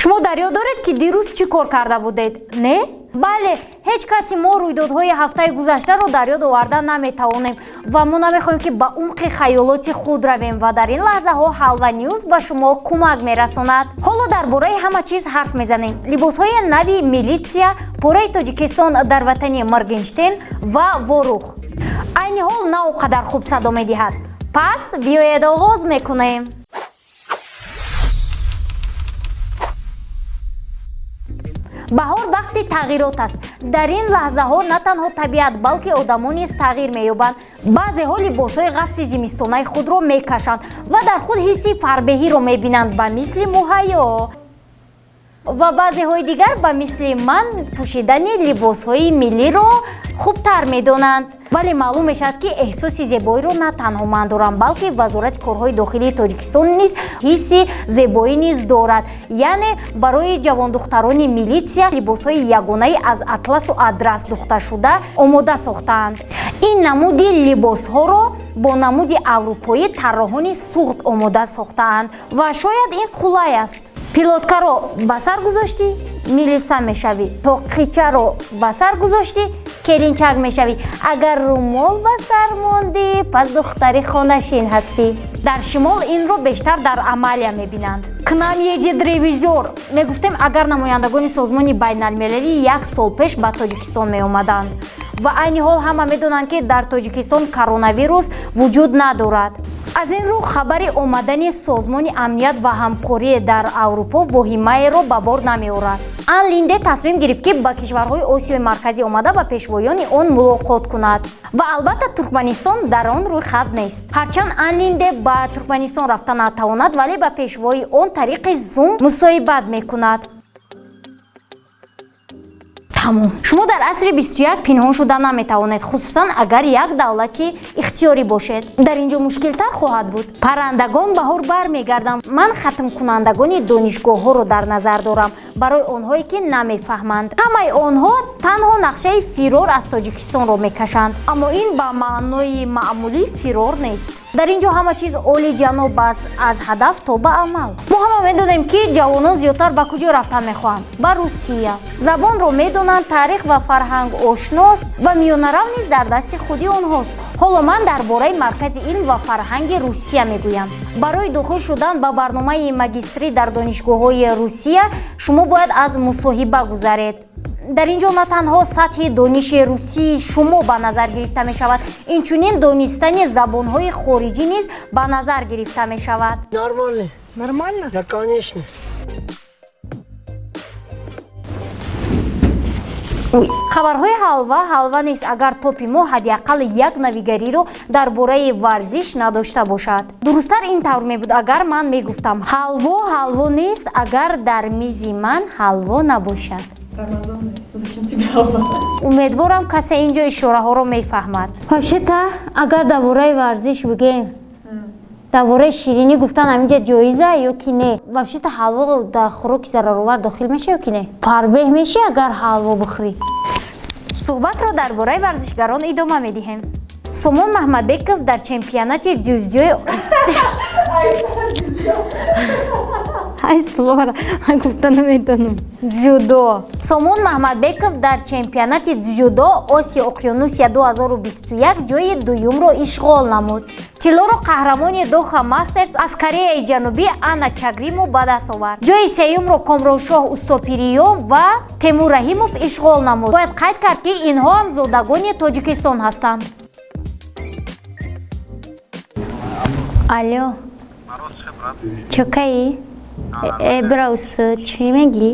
Шумо дар ёд доред, ки дирӯз чӣ кор карда будед, не? Бале, ҳеҷ каси мо рӯйдодҳои ҳафтаи гузаштаро дар ёд оварда наметавонем ва мо намехоҳем, ки ба умқи хаёлоти худ равем, ва дар ин лаҳзаҳо Ҳалва Ньюз ба шумо кӯмак мерасонад. Ҳоло дар бораи ҳама чиз ҳарф мезанем: либосҳои нави милитсия, пораи Тоҷикистон дар ватани Моргенштерн ва Ворух. Айни ҳол на он қадар хуб садо медиҳад. Пас биёед, оғоз мекунем. Баҳор вақти тағйирот аст. Дар ин лаҳзаҳо на танҳо табиат, балки одамон низ тағйир меёбанд. Баъзеҳо либосҳои ғафси зимистонаи худро мекашанд ва дар худ ҳисси фарбеҳиро мебинанд, ба мисли Муҳайё, ва баъзеҳои дигар, ба мисли ман, пӯшидани либосҳои миллиро хубтар медонанд. Вале маълум мешавад, ки эҳсоси зебоиро на танҳо ман дорам, балки Вазорати корҳои дохилии Тоҷикистон низ ҳисси зебоӣ низ дорад. Яъне барои ҷавондухтарони милитсия либосҳои ягонаи аз атласу адрас духташуда омода сохтаанд. Ин намуди либосҳоро бо намуди аврупоӣ тарроҳони Суғд омода сохтаанд ва шояд ин қулай аст. Пилоткаро ба сар гузоштӣ, милиса мешавӣ, тоқичаро ба сар гузоштӣ, келинчак мешавӣ, агар румол ба сар мондӣ, пас духтари хонашин ҳастӣ. Дар шимол инро бештар дар Амалия мебинанд. «К нам едет ревизор» мегуфтем, агар намояндагони созмони байналмилалӣ як сол пеш ба Тоҷикистон меомаданд. Ва айни ҳол ҳама медонанд, ки дар Тоҷикистон коронавирус вуҷуд надорад. Аз ин рӯ хабари омадани Созмони амният ва ҳамкорӣ дар Аврупо воҳимаеро ба бор намеорад. Ан Линде тасмим гирифт, ки ба кишварҳои Осиёи Марказӣ омада, ба пешвоёни он мулоқот кунад, ва албатта, Туркманистон дар он рӯйхат нест. Ҳарчанд Ан Линде ба Туркманистон рафта натавонад, вале ба пешвои он тариқи Зум мусоҳибат мекунад. Тамом. Шумо дар асри 21 пинҳон шуда наметавонед, хусусан агар як давлати ихтиёрӣ бошед. Дар ин ҷо мушкилтар хоҳад буд. Паррандагон баҳор бармегарданд. Ман хатмкунандагони донишгоҳҳоро дар назар дорам. Барои онҳое, ки намефаҳманд, ҳамаи онҳо танҳо нақшаи фирор аз Тоҷикистонро мекашанд, аммо ин ба маънои маъмулӣ фирор нест. Дар ин ҷо ҳама чиз олиҷаноб аст, аз ҳадаф то ба амал. Мо ҳама медонем, ки ҷавонон зиёдтар ба куҷо рафтан мехоҳанд: ба Русия. Забонро медонанд, таърих ва фарҳанг ошност ва миёнарав низ дар дасти худи онҳост. Ҳоло ман дар бораи Маркази илм ва фарҳанги Русия мегӯям. Барои дохил шудан ба барномаи магистрӣ дар донишгоҳҳои Русия шумо бояд аз мусоҳиба гузаред. Дар ин ҷо на танҳо сатҳи дониши русии шумо ба назар гирифта мешавад, инчунин донистани забонҳои хориҷӣ низ ба назар гирифта мешавад. Нормально. Нормально? Да, конечно. Хабарҳои ҳалва ҳалва нест, агар топи мо ҳадди ақал як навигариро дар бораи варзиш надошта бошад. Дурусттар ин тавр мебуд, агар ман мегуфтам: ҳалво ҳалво нест, агар дар мизи ман ҳалво набошад. Рамазон, зачем тебе халва? Умедворам, касе ин ҷо ишораҳоро мефаҳмад. Вообще-то, агар дар бораи варзиш бигӯем, дар бораи ширинӣ гуфтан ҳаминҷа ҷоиза ё ки не? Вообще-то, ҳалво дар хӯроки зараровар дохил меша ё ки не? Фарбеҳ мешӣ, агар ҳалво бихӯрӣ? Суҳбатро дар бораи варзишгарон идома медиҳем. Сомон Маҳмадбеков дар чемпионати дзюдои, ай, словара ман гуфта наметонам, дзюдо. Сомон Маҳмадбеков дар чемпионати дзюдо Осиё Уқёнусия 2021 ҷои дуюмро ишғол намуд. Тиллоро қаҳрамони Доха Мастерс аз Кореяи Ҷанубӣ Анна Чагримо ба даст овард. Ҷои сеюмро Комроншоҳ Устопириён ва Темур Раҳимов ишғол намуд. Бояд қайд кард, ки инҳо ҳам зодагони Тоҷикистон ҳастанд. Алло, чокаи эбраус, чӣ мегӣ,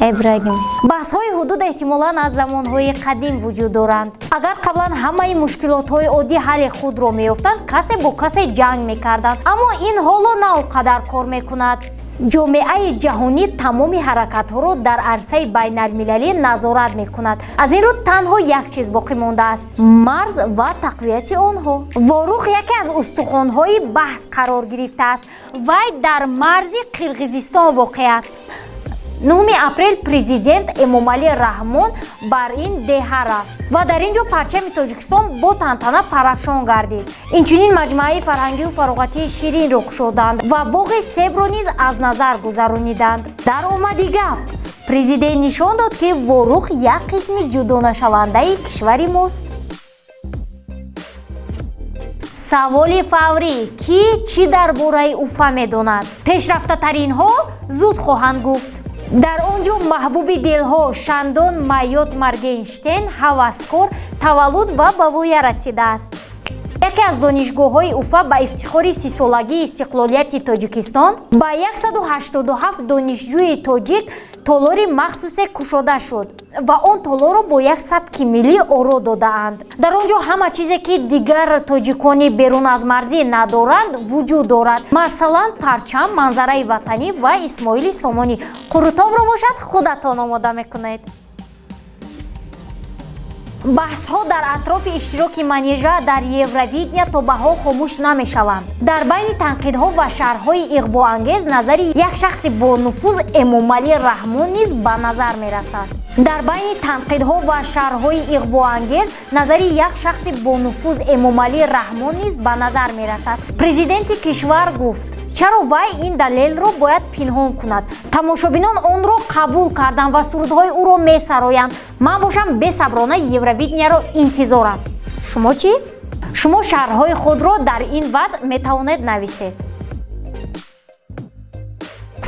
Ибрагим? Баҳсҳои ҳудуд эҳтимолан аз замонҳои қадим вуҷуд доранд. Агар қаблан ҳамаи мушкилотҳои оддӣ ҳалли худро меёфтанд, касе бо касе ҷанг мекарданд, аммо ин ҳоло на он қадар кор мекунад. Ҷомеаи ҷаҳонӣ тамоми ҳаракатҳоро дар арсаи байналмилалӣ назорат мекунад. Аз ин рӯ танҳо як чиз боқӣ мондааст: марз ва тақвияти онҳо. Ворух яке аз устухонҳои баҳс қарор гирифтааст. Вай дар марзи Қирғизистон воқеъ аст. 9 апрел президент Эмомалӣ Раҳмон бар ин деҳа рафт ва дар ин ҷо парчами Тоҷикистон бо тантана парафшон гардид. Инчунин маҷмӯаи фарҳангию фароғатии Ширинро кушоданд ва боғи себро низ аз назар гузарониданд. Дар омади гап, президент нишон дод, ки Ворух як қисми ҷудонашавандаи кишвари мост. Саволи фаврӣ: кӣ чӣ дар бораи Уфа медонад? Пешрафтатаринҳо зуд хоҳанд гуфт. Дар он ҷо маҳбуби дилҳо Шандон Майот Моргенштерн ҳаваскор таваллуд ва ба воя расидааст. Яке аз донишгоҳҳои Уфа ба ифтихори 30-солагии истиқлолияти Тоҷикистон ба 187 донишҷӯи тоҷик толори махсусе кушода шуд ва он толорро бо як сабки миллӣ оро додаанд. Дар он ҷо ҳама чизе, ки дигар тоҷикони берун аз марзӣ надоранд, вуҷуд дорад. Масалан, парчам, манзараи ватанӣ ва Исмоили Сомонӣ. Қурутобро бошад, худатон омода мекунед. Баҳсҳо дар атрофи иштироки Манежа дар Евровидения то ба ҳол хомӯш намешаванд. Дар байни танқидҳо ва шарҳҳои иғвоангез назари як шахси бонуфуз Эмомалӣ Раҳмон низ ба назар мерасад. Дар байни танқидҳо ва шарҳҳои иғвоангез назари як шахси бонуфуз Эмомалӣ Раҳмон низ ба назар мерасад. Президенти кишвар гуфт: «Чаро вай ин далелро бояд пинҳон кунад? Тамошобинон онро қабул карданд ва сурудҳои ӯро месароянд. Ман бошам, бесаброна Евровиденияро интизорам. Шумо чӣ?» Шумо шарҳҳои худро дар ин вазъ метавонед нависед.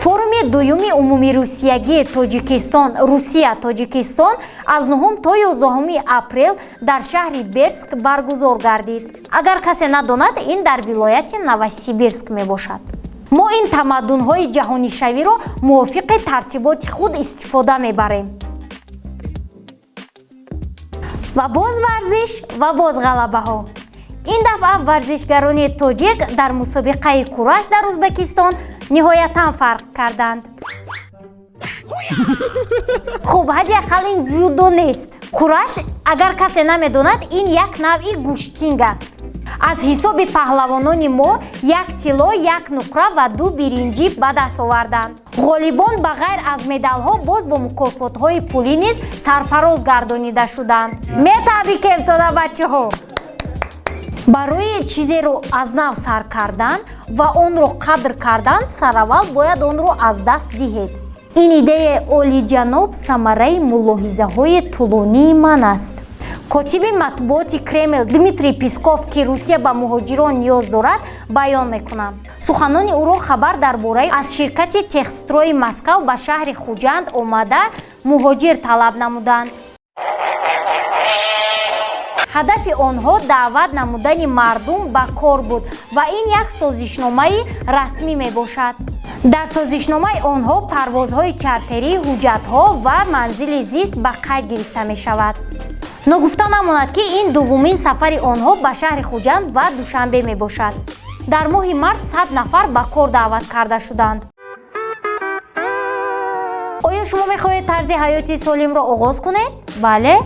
Форуми дуюми умумирусиягии Тоҷикистон, Русия, Тоҷикистон аз 9 то 11 апрел дар шаҳри Бердск баргузор гардид. Агар касе надонад, ин дар вилояти Новосибирск мебошад. Мо ин тамаддунҳои ҷаҳонишавиро мувофиқи тартиботи худ истифода мебарем. Ва боз варзиш ва боз ғалабаҳо. Ин дафъа варзишгарони тоҷик дар мусобиқаи кураш дар Ӯзбекистон ниҳоятан фарқ карданд. Хуб, ҳадди ақал ин ҷудо нест. Кураш, агар касе намедонад, ин як навъи гӯштинг аст. Аз ҳисоби паҳлавонони мо як тилло, як нуқра ва ду биринҷӣ ба даст оварданд. Ғолибон ба ғайр аз медалҳо боз бо мукофотҳои пулӣ низ сарфароз гардонида шуданд. Метабрикем тода, бачаҳо! Барои чизеро аз нав сар кардан ва онро қадр кардан, сараввал бояд онро аз даст диҳед. Ин идеяи олиҷаноб самараи мулоҳизаҳои тӯлонии ман аст. Котиби матбуоти Кремл Дмитрий Песков, ки Русия ба муҳоҷирон ниёз дорад, баён мекунад. Суханони ӯро хабар дар бораи аз ширкати Техстрои Москав ба шаҳри Хуҷанд омада муҳоҷир талаб намуданд. Ҳадафи онҳо даъват намудани мардум ба кор буд ва ин як созишномаи расмӣ мебошад. Дар созишномаи онҳо парвозҳои чартерӣ, ҳуҷҷатҳо ва манзили зист ба қайд гирифта мешавад. Ногуфта намонад, ки ин дуввумин сафари онҳо ба шаҳри Хуҷанд ва Душанбе мебошад. Дар моҳи март 100 нафар ба кор даъват карда шуданд. Оё шумо мехоҳед тарзи ҳаёти солимро оғоз кунед? Бале,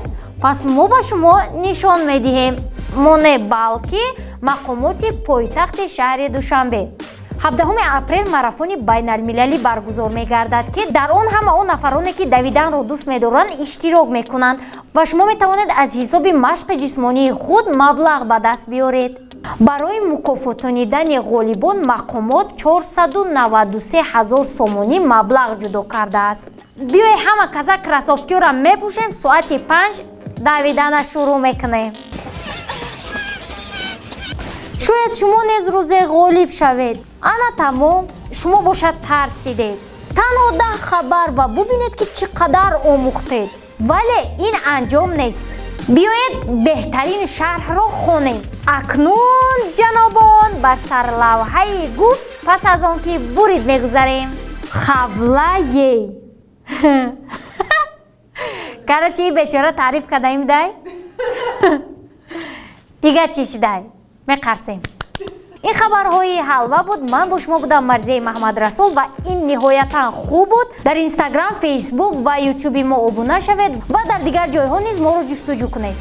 пас мо ба шумо нишон медиҳем. Мо не, балки мақомоти пойтахти шаҳри Душанбе. 17 апрел марафони байналмилалӣ баргузор мегардад, ки дар он ҳама он нафароне, ки давиданро дӯст медоранд, иштирок мекунанд ва шумо метавонед аз ҳисоби машқи ҷисмонии худ маблағ ба даст биёред. Барои мукофотонидани ғолибон мақомот 493 ҳазор сомонӣ маблағ ҷудо кардааст. Биёед, ҳама каса кроссовкиро мепӯшем, соати 5 давидана шурӯъ мекунем. Шояд шумо низ рӯзе ғолиб шавед. Ана тамом. Шумо бошад тарсидед. Танҳо 10 хабар ва бубинед, ки чӣ қадар омӯхтед. Вале ин анҷом нест. Биёед, беҳтарин шарҳро хонем. Акнун, ҷанобон, бар сарлавҳаи гуфт пас аз он ки бурид мегузарем. Хавлае. Короче, и бечора таъриф кардаим дай. Дигар чӣ шидай? Меқарсем. Ин хабарҳои ҳалва буд. Ман бо шумо будам, Марзияи Маҳамадрасул, ва ин ниҳоятан хуб буд. Дар Инстаграм, Фейсбук ва Ютуби мо обуна шавед ва дар дигар ҷойҳо низ моро ҷустуҷӯ кунед.